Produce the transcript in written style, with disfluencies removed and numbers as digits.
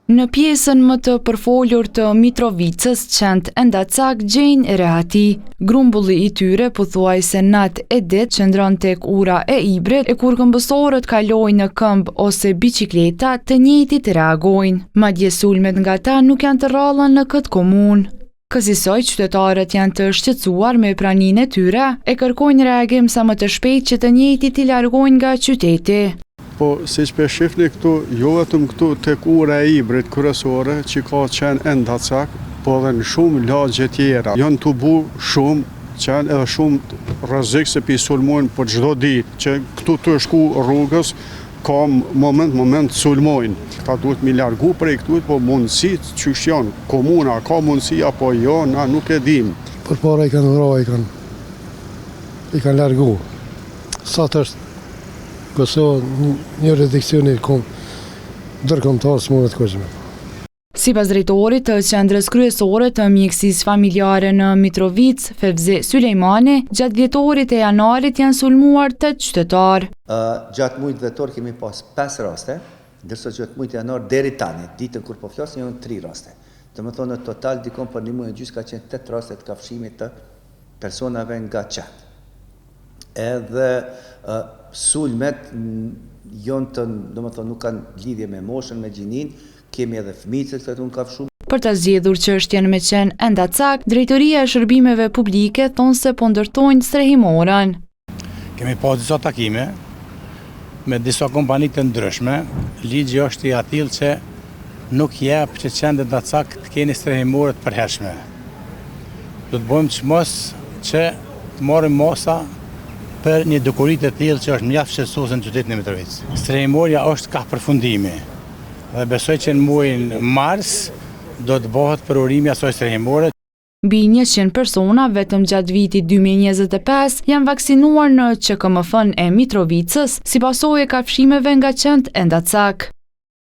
Në pjesën më të përfolur të Mitrovicës, qentë endacak gjejnë rehati. Grumbulli i tyre pothuajse natë e ditë qëndron tek ura e Ibrit e kur këmbësorët kalojnë në këmbë ose biçikleta, të njëjtit reagojnë. Madje sulmet nga ta nuk janë të rralla në këtë komunë. Kësisoj qytetarët janë të shqetësuar me praninë e tyre e kërkojnë reagim sa më të shpejtë që të njëjtit t'i largojnë nga qyteti. Po, siç pe shifni këtu, jo vetëm këtu tek ura e Ibrit kryesore që ka qen endacak, po edhe në shumë lagje tjera. Janë tubu shumë qen edhe shumë rrezik se pi sulmojnë për çdo ditë, që këtu tu shku rrugës ka moment moment sulmojnë. Këta duhet mi largu prej këtu, po mundësit qysh janë, komuna ka mundësi apo jo, na nuk e dimë. Përpara i kanë vra, i kanë i kanë largu. Sot është Kosovë një jurisdikcioni ndërkombëtar s'mundet kurgjë me. Sipas drejtorit të Qendrës Kryesore të Mjekësisë Familjare në Mitrovicë, Fevzi Sylejmani, gjatë dhjetorit e janarit janë sulmuar 8 qytetarë. Gjatë muajit dhjetor kemi pas 5 raste, ndërsa gjatë muajit janar deri tani, ditën kur po flasim janë 3 raste. Domethënë në total dikon për një muaj e gjysmë ka qenë 8 raste të kafshimit të personave nga qentë. Edhe sulmet janë të, domethënë nuk kanë lidhje me moshën, me gjininë, Kemi edhe fëmijë të cilët janë kafshu. Për ta zgjidhur çështjen me qen endacak, Drejtoria e Shërbimeve Publike thonë se po ndërtojnë strehimoren. Kemi pas disa takime me disa kompani të ndryshme. Ligji është i atillë që nuk jep që qentë endacak të keni strehimore të përhershme. Do të bëjmë çmos që të marrim masa për një dukuri të tillë që është mjaft shqetësuese në qytetin e Mitrovicës. Strehimorja është kah përfundimi. Dhe besoj që në muajin mars do të bëhet përurimi i asaj strehimore. Mbi 100 persona vetëm gjatë vitit 2025 janë vaksinuar në QKMF-në e Mitrovicës si pasojë e kafshimeve nga qentë endacak.